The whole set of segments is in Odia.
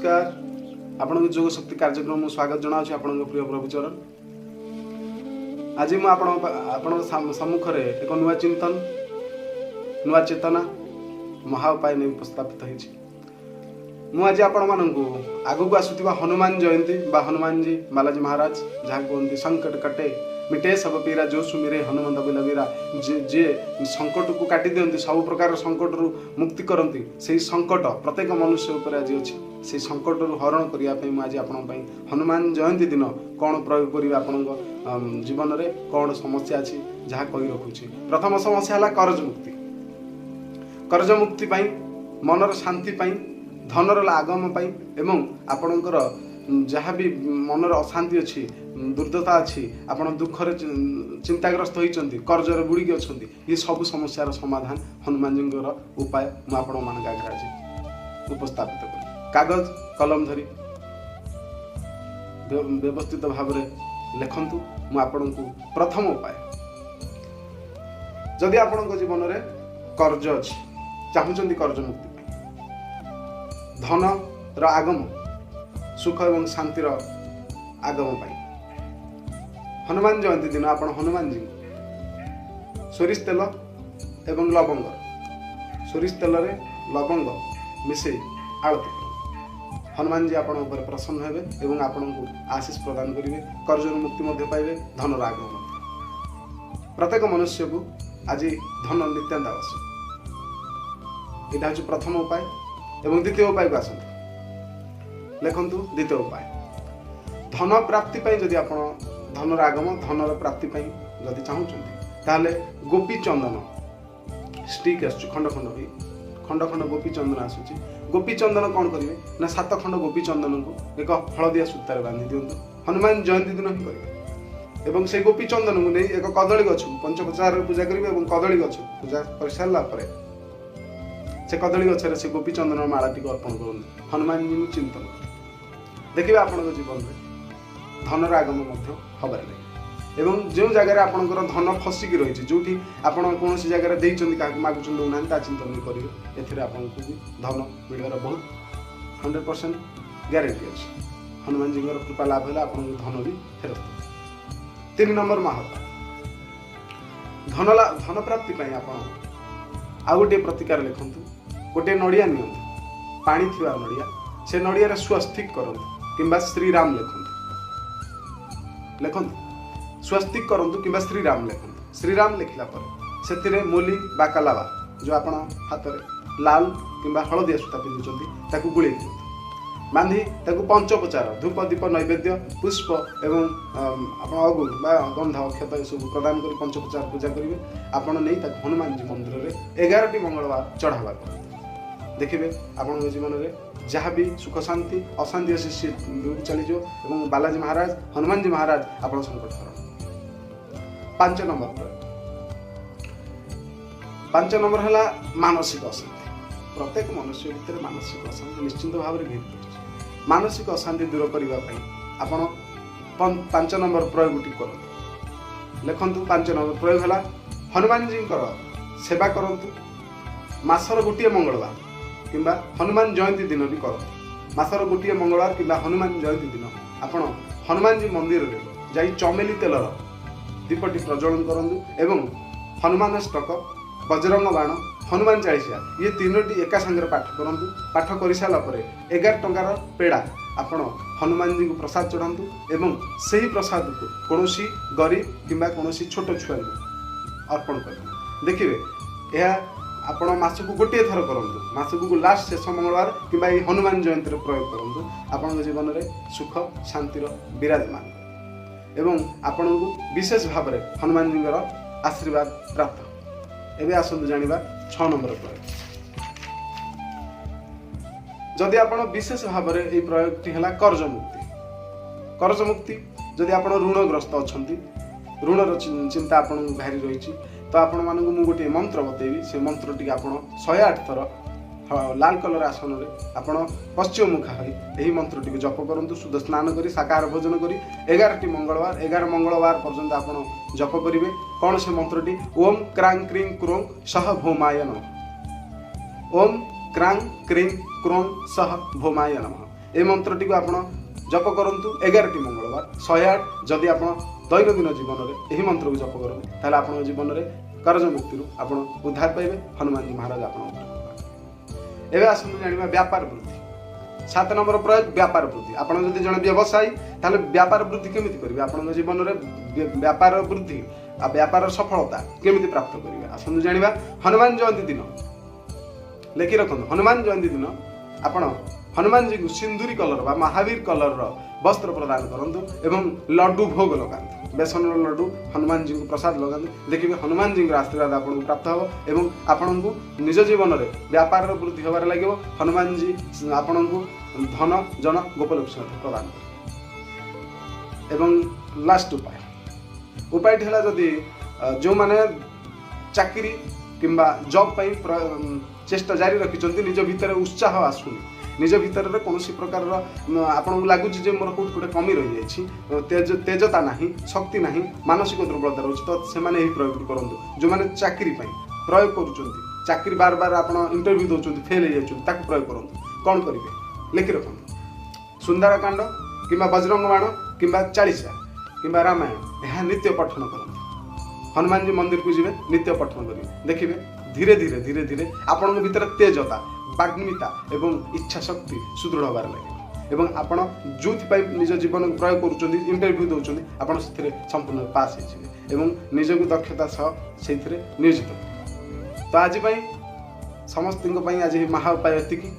ନମସ୍କାର। ଆପଣଙ୍କୁ ଯୋଗ ଶକ୍ତି କାର୍ଯ୍ୟକ୍ରମ ସ୍ୱାଗତ ଜଣାଉଛି ଆପଣଙ୍କ ପ୍ରିୟ ପ୍ରଭୁଚରଣ। ଆଜି ମୁଁ ଆପଣଙ୍କ ସମ୍ମୁଖରେ ଏକ ନୂଆ ଚିନ୍ତନ, ନୂଆ ଚେତନା, ମହା ଉପାୟ ନେଇ ଉପସ୍ଥାପିତ ହେଇଛି। ମୁଁ ଆଜି ଆପଣମାନଙ୍କୁ ଆଗକୁ ଆସୁଥିବା ହନୁମାନ ଜୟନ୍ତୀ ବା ହନୁମାନଜୀ, ବାଲାଜୀ ମହାରାଜ, ଯାହା କୁହନ୍ତି "ସଙ୍କଟ କଟେ ମିଟେ ସବ ପୀରା, ଯୋ ସୁମିରେ ହନୁମନ୍ତ ବଲବୀରା", ଯିଏ ସଙ୍କଟକୁ କାଟି ଦିଅନ୍ତି, ସବୁ ପ୍ରକାର ସଙ୍କଟରୁ ମୁକ୍ତି କରନ୍ତି, ସେଇ ସଙ୍କଟ ପ୍ରତ୍ୟେକ ମନୁଷ୍ୟ ଉପରେ ଆଜି ଅଛି। ସେଇ ସଙ୍କଟରୁ ହରଣ କରିବା ପାଇଁ ମୁଁ ଆଜି ଆପଣଙ୍କ ପାଇଁ ହନୁମାନ ଜୟନ୍ତୀ ଦିନ କ'ଣ ପ୍ରୟୋଗ କରିବେ, ଆପଣଙ୍କ ଜୀବନରେ କ'ଣ ସମସ୍ୟା ଅଛି, ଯାହା କହି ରଖୁଛି। ପ୍ରଥମ ସମସ୍ୟା ହେଲା କରଜ ମୁକ୍ତି। କରଜ ମୁକ୍ତି ପାଇଁ, ମନର ଶାନ୍ତି ପାଇଁ, ଧନର ଆଗମ ପାଇଁ ଏବଂ ଆପଣଙ୍କର ଯାହା ବି ମନର ଅଶାନ୍ତି ଅଛି, ଦୁର୍ଦ୍ଦଶା ଅଛି, ଆପଣ ଦୁଃଖରେ ଚିନ୍ତାଗ୍ରସ୍ତ ହୋଇଛନ୍ତି, କର୍ଜରେ ବୁଡ଼ିକି ଅଛନ୍ତି, ଏ ସବୁ ସମସ୍ୟାର ସମାଧାନ ହନୁମାନଜୀଙ୍କର ଉପାୟ ମୁଁ ଆପଣମାନଙ୍କ ଆଗରେ ଆଜି ଉପସ୍ଥାପିତ କଲି। କାଗଜ କଲମ ଧରି ବ୍ୟବସ୍ଥିତ ଭାବରେ ଲେଖନ୍ତୁ। ମୁଁ ଆପଣଙ୍କୁ ପ୍ରଥମ ଉପାୟ, ଯଦି ଆପଣଙ୍କ ଜୀବନରେ କର୍ଜ ଅଛି, ଚାହୁଁଛନ୍ତି କର୍ଜ ମୁକ୍ତି ପାଇଁ, ଧନର ଆଗମ, ସୁଖ ଏବଂ ଶାନ୍ତିର ଆଗମ ପାଇଁ, ହନୁମାନ ଜୟନ୍ତୀ ଦିନ ଆପଣ ହନୁମାନଜୀଙ୍କୁ ସୋରିଷ ତେଲ ଏବଂ ଲବଙ୍ଗ, ସୋରିଷ ତେଲରେ ଲବଙ୍ଗ ମିଶେଇ ଆଳତି କରନ୍ତୁ। ହନୁମାନଜୀ ଆପଣଙ୍କ ଉପରେ ପ୍ରସନ୍ନ ହେବେ ଏବଂ ଆପଣଙ୍କୁ ଆଶିଷ ପ୍ରଦାନ କରିବେ। କର୍ଜରୁ ମୁକ୍ତି ମଧ୍ୟ ପାଇବେ, ଧନର ଆଗମ ମଧ୍ୟ। ପ୍ରତ୍ୟେକ ମନୁଷ୍ୟକୁ ଆଜି ଧନ ନିତ୍ୟାନ୍ତ ଆବଶ୍ୟକ। ଏଇଟା ହେଉଛି ପ୍ରଥମ ଉପାୟ। ଏବଂ ଦ୍ୱିତୀୟ ଉପାୟକୁ ଆସନ୍ତୁ, ଲେଖନ୍ତୁ। ଦ୍ୱିତୀୟ ଉପାୟ, ଧନ ପ୍ରାପ୍ତି ପାଇଁ, ଯଦି ଆପଣ ଧନର ଆଗମ, ଧନର ପ୍ରାପ୍ତି ପାଇଁ ଯଦି ଚାହୁଁଛନ୍ତି, ତାହେଲେ ଗୋପୀ ଚନ୍ଦନ ଷ୍ଟିକ୍ ଆସୁଛି, ଖଣ୍ଡ ଖଣ୍ଡ ହୋଇ ଖଣ୍ଡ ଖଣ୍ଡ ଗୋପୀ ଚନ୍ଦନ ଆସୁଛି। ଗୋପୀ ଚନ୍ଦନ କ'ଣ କରିବେ ନା, ସାତ ଖଣ୍ଡ ଗୋପୀ ଚନ୍ଦନକୁ ଏକ ହଳଦିଆ ସୂତାରେ ବାନ୍ଧି ଦିଅନ୍ତୁ। ହନୁମାନ ଜୟନ୍ତୀ ଦିନ ହିଁ କରିବେ ଏବଂ ସେଇ ଗୋପୀ ଚନ୍ଦନକୁ ନେଇ ଏକ କଦଳୀ ଗଛକୁ ପଞ୍ଚୋପଚାରରେ ପୂଜା କରିବେ ଏବଂ କଦଳୀ ଗଛକୁ ପୂଜା କରିସାରିଲା ପରେ ସେ କଦଳୀ ଗଛରେ ସେ ଗୋପୀ ଚନ୍ଦନ ମାଳାଟିକୁ ଅର୍ପଣ କରନ୍ତୁ, ହନୁମାନଜୀଙ୍କୁ ଚିନ୍ତନ କରନ୍ତୁ। ଦେଖିବେ ଆପଣଙ୍କ ଜୀବନରେ ଧନର ଆଗମ ମଧ୍ୟ ହେବାରେ ଲାଗିବ। ଏବଂ ଯେଉଁ ଜାଗାରେ ଆପଣଙ୍କର ଧନ ଫସିକି ରହିଛି, ଯେଉଁଠି ଆପଣ କୌଣସି ଜାଗାରେ ଦେଇଛନ୍ତି, କାହାକୁ ମାଗୁଛନ୍ତି, ଦେଉନାହାନ୍ତି, ତା ଚିନ୍ତନ ବି କରିବେ। ଏଥିରେ ଆପଣଙ୍କୁ ବି ଧନ ମିଳିବାର ବହୁତ 100% ଗ୍ୟାରେଣ୍ଟି ଅଛି। ହନୁମାନଜୀଙ୍କର କୃପା ଲାଭ ହେଲେ ଆପଣଙ୍କୁ ଧନ ବି ଫେରସ୍ତ। ତିନି ନମ୍ବର ମହାଉପାୟ, ଧନ ପ୍ରାପ୍ତି ପାଇଁ ଆପଣ ଆଉ ଗୋଟିଏ ପ୍ରତିକାର ଲେଖନ୍ତୁ। ଗୋଟିଏ ନଡ଼ିଆ ନିଅନ୍ତୁ, ପାଣି ଥିବା ନଡ଼ିଆ। ସେ ନଡ଼ିଆରେ ସ୍ୱସ୍ତିକ କରନ୍ତୁ କିମ୍ବା ଶ୍ରୀରାମ ଲେଖନ୍ତୁ। ଲେଖନ୍ତୁ, ସ୍ୱସ୍ତିକ କରନ୍ତୁ କିମ୍ବା ଶ୍ରୀରାମ ଲେଖନ୍ତୁ। ଶ୍ରୀରାମ ଲେଖିଲା ପରେ ସେଥିରେ ମୋଲି ବା କାଲାବା, ଯେଉଁ ଆପଣ ହାତରେ ଲାଲ କିମ୍ବା ହଳଦିଆ ସୂତା ପିନ୍ଧୁଛନ୍ତି, ତାକୁ ଗୁଳେଇ ଦିଅନ୍ତୁ। ବାନ୍ଧି ତାକୁ ପଞ୍ଚୋପଚାର ଧୂପ, ଦୀପ, ନୈବେଦ୍ୟ, ପୁଷ୍ପ ଏବଂ ଆପଣ ଅଗୁରୁ ବା ଗନ୍ଧ, ଅକ୍ଷତ ଏସବୁ ପ୍ରଦାନ କରି ପଞ୍ଚୋପଚାର ପୂଜା କରିବେ। ଆପଣ ନେଇ ତାକୁ ହନୁମାନଜୀ ମନ୍ଦିରରେ 11ଟି ମଙ୍ଗଳବାର ଚଢ଼ାବା କରନ୍ତୁ। ଦେଖିବେ ଆପଣଙ୍କ ଜୀବନରେ ଯାହା ବି ସୁଖ ଶାନ୍ତି ଅଶାନ୍ତି ଅଛି, ସେ ଦୂରକୁ ଚାଲିଯିବ ଏବଂ ବାଲାଜୀ ମହାରାଜ, ହନୁମାନଜୀ ମହାରାଜ ଆପଣ ସଙ୍କଟ ହରଣ। ପାଞ୍ଚ ନମ୍ବର ପ୍ରୟୋଗ। ପାଞ୍ଚ ନମ୍ବର ହେଲା ମାନସିକ ଅଶାନ୍ତି। ପ୍ରତ୍ୟେକ ମନୁଷ୍ୟ ଭିତରେ ମାନସିକ ଅଶାନ୍ତି ନିଶ୍ଚିନ୍ତ ଭାବରେ ଘେରି ରହିଛି। ମାନସିକ ଅଶାନ୍ତି ଦୂର କରିବା ପାଇଁ ଆପଣ ପାଞ୍ଚ ନମ୍ବର ପ୍ରୟୋଗଟି କରନ୍ତୁ। ଲେଖନ୍ତୁ, ପାଞ୍ଚ ନମ୍ବର ପ୍ରୟୋଗ ହେଲା ହନୁମାନଜୀଙ୍କର ସେବା କରନ୍ତୁ। ମାସର ଗୋଟିଏ ମଙ୍ଗଳବାର କିମ୍ବା ହନୁମାନ ଜୟନ୍ତୀ ଦିନ ବି କରନ୍ତୁ। ମାସର ଗୋଟିଏ ମଙ୍ଗଳବାର କିମ୍ବା ହନୁମାନ ଜୟନ୍ତୀ ଦିନ ଆପଣ ହନୁମାନଜୀ ମନ୍ଦିରରେ ଯାଇ ଚମେଲି ତେଲର ଦୀପଟି ପ୍ରଜ୍ୱଳନ କରନ୍ତୁ ଏବଂ ହନୁମାନ ଅଷ୍ଟକ, ବଜରଙ୍ଗ ବାଣ, ହନୁମାନ ଚାଳିଶା, ଇଏ ତିନୋଟି ଏକା ସାଙ୍ଗରେ ପାଠ କରନ୍ତୁ। ପାଠ କରିସାରିଲା ପରେ 11 ଟଙ୍କାର ପେଡ଼ା ଆପଣ ହନୁମାନଜୀଙ୍କୁ ପ୍ରସାଦ ଚଢ଼ାନ୍ତୁ ଏବଂ ସେହି ପ୍ରସାଦକୁ କୌଣସି ଗରିବ କିମ୍ବା କୌଣସି ଛୋଟ ଛୁଆଙ୍କୁ ଅର୍ପଣ କରନ୍ତୁ। ଦେଖିବେ, ଏହା ଆପଣ ମାସକୁ ଗୋଟିଏ ଥର କରନ୍ତୁ। ମାସକୁ ଲାଷ୍ଟ ଶେଷ ମଙ୍ଗଳବାର କିମ୍ବା ଏଇ ହନୁମାନ ଜୟନ୍ତୀରେ ପ୍ରୟୋଗ କରନ୍ତୁ। ଆପଣଙ୍କ ଜୀବନରେ ସୁଖ ଶାନ୍ତିର ବିରାଜମାନ ଏବଂ ଆପଣଙ୍କୁ ବିଶେଷ ଭାବରେ ହନୁମାନଜୀଙ୍କର ଆଶୀର୍ବାଦ ପ୍ରାପ୍ତ। ଏବେ ଆସନ୍ତୁ ଜାଣିବା ଛଅ ନମ୍ବର ପ୍ରୟୋଗ। ଯଦି ଆପଣ ବିଶେଷ ଭାବରେ ଏଇ ପ୍ରୟୋଗଟି ହେଲା କର୍ଜ ମୁକ୍ତି। କର୍ଜ ମୁକ୍ତି, ଯଦି ଆପଣ ଋଣଗ୍ରସ୍ତ ଅଛନ୍ତି, ଋଣର ଚିନ୍ତା ଆପଣଙ୍କୁ ଘାରି ରହିଛି, ତ ଆପଣମାନଙ୍କୁ ମୁଁ ଗୋଟିଏ ମନ୍ତ୍ର ବତେଇବି। ସେ ମନ୍ତ୍ରଟିକି ଆପଣ 108 ଥର ଲାଲ କଲର ଆସନରେ ଆପଣ ପଶ୍ଚିମ ମୁଖା ହୋଇ ଏହି ମନ୍ତ୍ରଟିକୁ ଜପ କରନ୍ତୁ। ଶୁଦ୍ଧ ସ୍ନାନ କରି, ଶାକାହାର ଭୋଜନ କରି 11ଟି ମଙ୍ଗଳବାର, 11 ମଙ୍ଗଳବାର ପର୍ଯ୍ୟନ୍ତ ଆପଣ ଜପ କରିବେ। କ'ଣ ସେ ମନ୍ତ୍ରଟି? ଓମ୍ କ୍ରାଂ କ୍ରିଂ କ୍ରୋଂ ସହ ଭୌମାୟ ନମଃ। ଓମ୍ କ୍ରାଂ କ୍ରିଂ କ୍ରୋଂ ସହ ଭୌମାୟ ନମଃ। ଏ ମନ୍ତ୍ରଟିକୁ ଆପଣ ଜପ କରନ୍ତୁ 11ଟି ମଙ୍ଗଳବାର 108। ଯଦି ଆପଣ ଦୈନନ୍ଦିନ ଜୀବନରେ ଏହି ମନ୍ତ୍ରକୁ ଜପ କରନ୍ତି, ତାହେଲେ ଆପଣଙ୍କ ଜୀବନରେ କରଜ ମୁକ୍ତିରୁ ଆପଣ ଉଦ୍ଧାର ପାଇବେ। ହନୁମାନଜୀ ମହାରାଜ ଆପଣଙ୍କ ଉପରେ କୃପା କରିବେ। ଏବେ ଆସନ୍ତୁ ଜାଣିବା ବ୍ୟାପାର ବୃଦ୍ଧି। 7 ନମ୍ବର ପ୍ରୟୋଗ, ବ୍ୟାପାର ବୃଦ୍ଧି। ଆପଣ ଯଦି ଜଣେ ବ୍ୟବସାୟୀ, ତାହେଲେ ବ୍ୟାପାର ବୃଦ୍ଧି କେମିତି କରିବେ? ଆପଣଙ୍କ ଜୀବନରେ ବ୍ୟାପାର ବୃଦ୍ଧି ଆଉ ବ୍ୟାପାରର ସଫଳତା କେମିତି ପ୍ରାପ୍ତ କରିବେ, ଆସନ୍ତୁ ଜାଣିବା। ହନୁମାନ ଜୟନ୍ତୀ ଦିନ ଲେଖି ରଖନ୍ତୁ, ହନୁମାନ ଜୟନ୍ତୀ ଦିନ ଆପଣ ହନୁମାନଜୀଙ୍କୁ ସିନ୍ଦୁରୀ କଲର ବା ମହାବୀର କଲରର ବସ୍ତ୍ର ପ୍ରଦାନ କରନ୍ତୁ ଏବଂ ଲଡୁ ଭୋଗ ଲଗାନ୍ତୁ। ବେସନର ଲଡୁ ହନୁମାନଜୀଙ୍କୁ ପ୍ରସାଦ ଲଗାନ୍ତୁ। ଦେଖିବେ ହନୁମାନଜୀଙ୍କର ଆଶୀର୍ବାଦ ଆପଣଙ୍କୁ ପ୍ରାପ୍ତ ହେବ ଏବଂ ଆପଣଙ୍କୁ ନିଜ ଜୀବନରେ ବ୍ୟାପାରର ବୃଦ୍ଧି ହେବାରେ ଲାଗିବ। ହନୁମାନଜୀ ଆପଣଙ୍କୁ ଧନ ଜନ ଗୋପଲକ୍ଷ୍ମୀ ପ୍ରଦାନ କରିବେ। ଏବଂ ଲାଷ୍ଟ ଉପାୟ, ଉପାୟଟି ହେଲା ଯଦି ଯେଉଁମାନେ ଚାକିରି କିମ୍ବା ଜବ୍ ପାଇଁ ଚେଷ୍ଟା ଜାରି ରଖିଛନ୍ତି, ନିଜ ଭିତରେ ଉତ୍ସାହ ଆସୁନି, ନିଜ ଭିତରରେ କୌଣସି ପ୍ରକାରର ଆପଣଙ୍କୁ ଲାଗୁଛି ଯେ ମୋର କେଉଁଠି ଗୋଟେ କମି ରହିଯାଇଛି, ତେଜତା ନାହିଁ, ଶକ୍ତି ନାହିଁ, ମାନସିକ ଦୁର୍ବଳତା ରହୁଛି, ତ ସେମାନେ ଏହି ପ୍ରୟୋଗଟି କରନ୍ତୁ। ଯେଉଁମାନେ ଚାକିରି ପାଇଁ ପ୍ରୟୋଗ କରୁଛନ୍ତି, ଚାକିରି ବାର ବାର ଆପଣ ଇଣ୍ଟରଭ୍ୟୁ ଦେଉଛନ୍ତି, ଫେଲ୍ ହେଇଯାଉଛନ୍ତି, ତାକୁ ପ୍ରୟୋଗ କରନ୍ତୁ। କ'ଣ କରିବେ ଲେଖି ରଖନ୍ତୁ। ସୁନ୍ଦରକାଣ୍ଡ କିମ୍ବା ବଜରଙ୍ଗ ବାଣ କିମ୍ବା ଚାଳିଶା କିମ୍ବା ରାମାୟଣ, ଏହା ନିତ୍ୟ ପଠନ କରନ୍ତୁ। ହନୁମାନଜୀ ମନ୍ଦିରକୁ ଯିବେ, ନିତ୍ୟ ପଠନ କରିବେ। ଦେଖିବେ ଧୀରେ ଧୀରେ ଧୀରେ ଧୀରେ ଆପଣଙ୍କ ଭିତରେ ତେଜତା, ବାଗ୍ମିତା ଏବଂ ଇଚ୍ଛା ଶକ୍ତି ସୁଦୃଢ଼ ହେବାରେ ଲାଗିବ ଏବଂ ଆପଣ ଯେଉଁଥିପାଇଁ ନିଜ ଜୀବନକୁ ପ୍ରୟୋଗ କରୁଛନ୍ତି, ଇଣ୍ଟରଭ୍ୟୁ ଦେଉଛନ୍ତି, ଆପଣ ସେଥିରେ ସମ୍ପୂର୍ଣ୍ଣ ପାସ୍ ହେଇଯିବେ ଏବଂ ନିଜକୁ ଦକ୍ଷତା ସହ ସେଇଥିରେ ନିୟୋଜିତ କରିବେ। ତ ଆଜି ପାଇଁ ସମସ୍ତଙ୍କ ପାଇଁ ଆଜି ମହା ଉପାୟ ଏତିକି।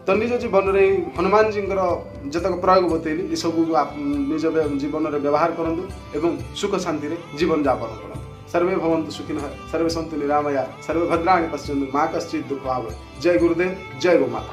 ତ ନିଜ ଜୀବନରେ ଏଇ ହନୁମାନଜୀଙ୍କର ଯେତକ ପ୍ରୟୋଗ ବତେଇଲି, ଏସବୁକୁ ନିଜ ଜୀବନରେ ବ୍ୟବହାର କରନ୍ତୁ ଏବଂ ସୁଖ ଶାନ୍ତିରେ ଜୀବନଯାପନ କରନ୍ତୁ। ସର୍ବେ ଭବନ୍ତୁ ସୁଖିନଃ, ସର୍ବେ ସନ୍ତୁ ନିରାମୟା, ସର୍ବେ ଭଦ୍ରାଣୀ ପଶ୍ୟନ୍ତୁ, ମା କଶ୍ଚିତ୍ ଦୁଃଖ ଭାବ। ଜୟ ଗୁରୁଦେବ, ଜୟ ଗୋମାତା।